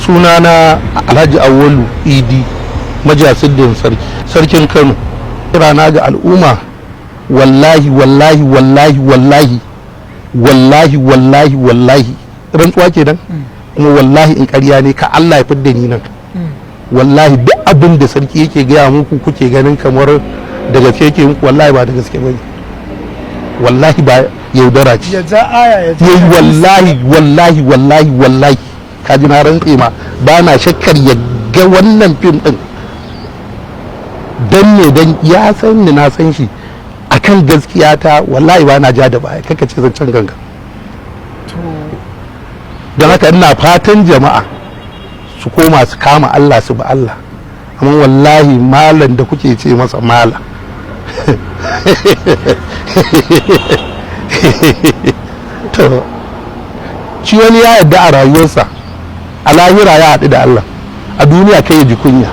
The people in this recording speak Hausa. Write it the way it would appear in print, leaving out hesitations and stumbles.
Sunana Alhaji Awolu Idi Majasiddin, sarki, sarkin Kano. Kirana ga al'umma, wallahi, wallahi, wallahi, wallahi, wallahi, wallahi, wallahi, rantsuwa kenan. Kuma wallahi in ƙarya ne, ka Allah ya fidda ni nan. Wallahi duk abin da sarki yake gaya muku, kuke ganin kamar da gaske yake muku, wallahi ba da gaske bane. Wallahi ba yaudara ce. Ya ja aya, ya ja yayi. Hadisi. Wallahi, wallahi, wallahi, wallahi, ka ji na rantse ma, ba na shakkar ya ga wannan fim din. Dan ne dan ya san ni, na san shi akan gaskiya ta. Wallahi ba na ja da baya, kaka ce zancen ganga. To. Don haka ina fatan jama'a su koma su kama Allah, su bi Allah. Amma wallahi malam da kuke ce masa malam, to shi wani ya yarda a rayuwarsa, a lahira ya haɗu da Allah, a duniya kai ya ji kunya.